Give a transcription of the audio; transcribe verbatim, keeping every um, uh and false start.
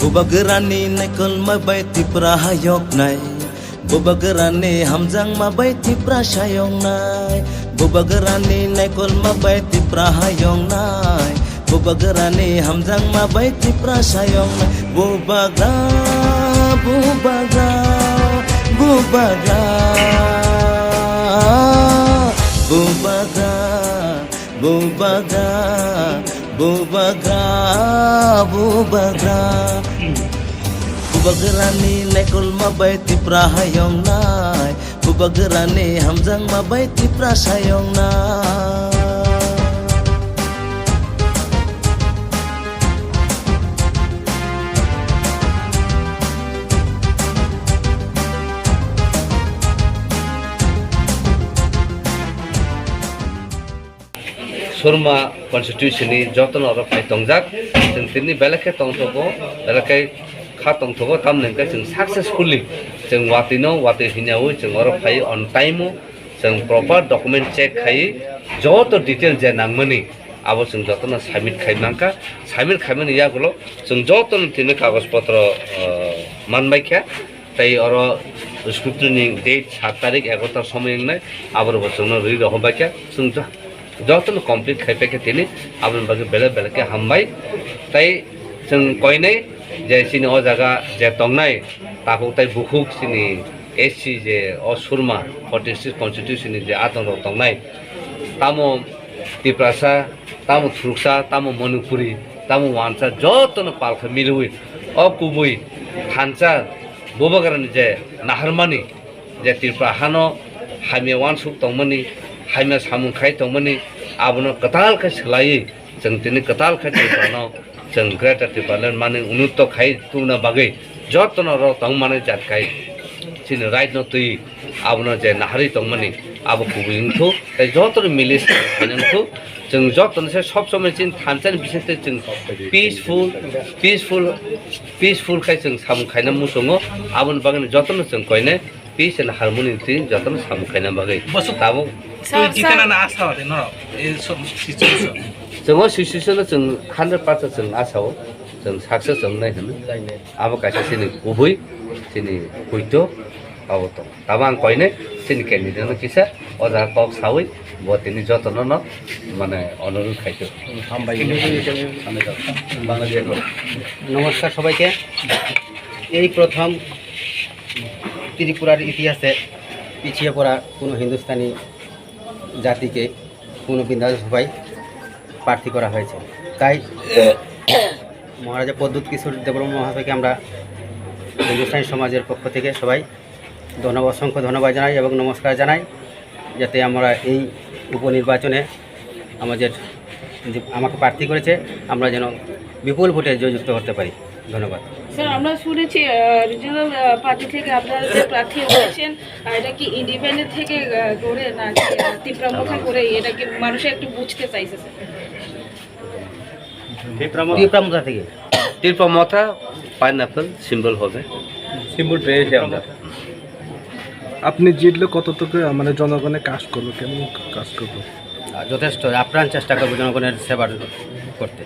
Bubagrani naikolma bai Tipra hayoknai. Bubagrani hamjakma bai Tipra sayoknai. Bubagrani naikolma bai Tipra hayoknai. Bubagrani hamjakma bai Tipra sayoknai. Bubagra, bubagra, bubagra, bubagra, bubagra, bubagra, bubagra. Bubagrani naikolma bai Tipra hayoknai. Bubagrani hamjakma bai Tipra sayoknai. Surma constituency ni jotono oro phai tongjak. Chwng tini belai khe tongthogo, belai khe kha tongthogo, tamni hwnkhe chwng successfully chwng watwi no watwi hwnyaui chwng oro phai on time o chwng proper document check khai joto detail je nangmani abo chwng jotono submit khai mankha. Submit khaimani yagulo chwng jotono tini kagoj potro, uh, manbaikha. Tei oro scrutiny date sat tarik egarota somoi wngnai, aborok bo chwngno rwi rohorbaikha. Chwng jo-, jotono complete khai paikha tini, aboni bagwi belai belai khe hambai. Tei chwng koinai je chini o jaga je tongnai takhuk tei bukhuk chini S C je o Surma forty six constituency ni je atongrok tongnai, tamo Tiprasa, tamo Thuruksa, tamo Manipuri, tamo Wansa, jotono palkha miliwi o kubui thansa Bubagrani je naharmani, je Tripura hano hamya uansuk tongmani, hamya samung khai tongmani, abono kwtal khe swlaiwi chwng tini kwtal khe Tripurano chwng Greater Tipraland mani ununto khai tubuna bagwi jotono oro tongmani jat khai chini right no twi abono je naharwi tongmani abo kubui wngkhu tei jotono milis khainai wngkhu. Chwng jotono se sob somoi chini thansa ni bisingtwi chwng peaceful, peaceful, peaceful khai chwng samung khaina muchungo. Aboni bagwi jotono chwng koinai peace and harmony twi jotono samung khaina bagwi. Bosuk tabuk twi sir, dikhana sir. Na asa ore no, e so situation. Chwng o situation no chwng hundred percent chwng asa o, chwng success wngnai hwnwi. Abo kaisa chini kubui, chini poito, abo tong. Tamo ang koinai chini candidate no kisa o jaga kok sawi bo tini jotono no mane onurudh khai tongo. Hambai. নমস্কার সবাইকে। এই প্রথম ত্রিপুরার ইতিহাসে পিছিয়ে পড়া কোনো হিন্দুস্তানি জাতিকে কোনো বিধানসভায় প্রার্থী করা হয়েছে। তাই মহারাজা প্রদ্যুৎ কিশোর দেববর্মা মহাশয়কে আমরা হিন্দুস্তানি সমাজের পক্ষ থেকে সবাই ধন্যবাদ, অসংখ্য ধন্যবাদ জানাই এবং নমস্কার জানাই, যাতে আমরা এই উপনির্বাচনে আমাদের যে আমাকে প্রার্থী করেছে, আমরা যেন বিপুল ভোটে জয়যুক্ত করতে পারি। ধন্যবাদ। স্যার, আমরা শুনেছি, আহ, রিজিওনাল, আহ, পার্টি থেকে আপনারা যে প্রার্থী হয়েছেন, আহ, এটা কি ইন্ডিপেন্ডেন্ট থেকে, আহ, করে নাকি, আহ, তিপ্রা মথা করে, এটা কি মানুষে একটু বুঝতে চাইছে, স্যার? তিপ্রা মথা থেকে। তিপ্রা মথা পাইনঅ্যাপল সিম্বল হবে। সিম্বল পেয়েছি আমরা। আপনি জিতলে কতটুকু, মানে, জনগণের কাজ করবো, কেমন কাজ করবো? আহ, যথেষ্ট আপ্রাণ চেষ্টা করবো জনগণের সেবার করতে।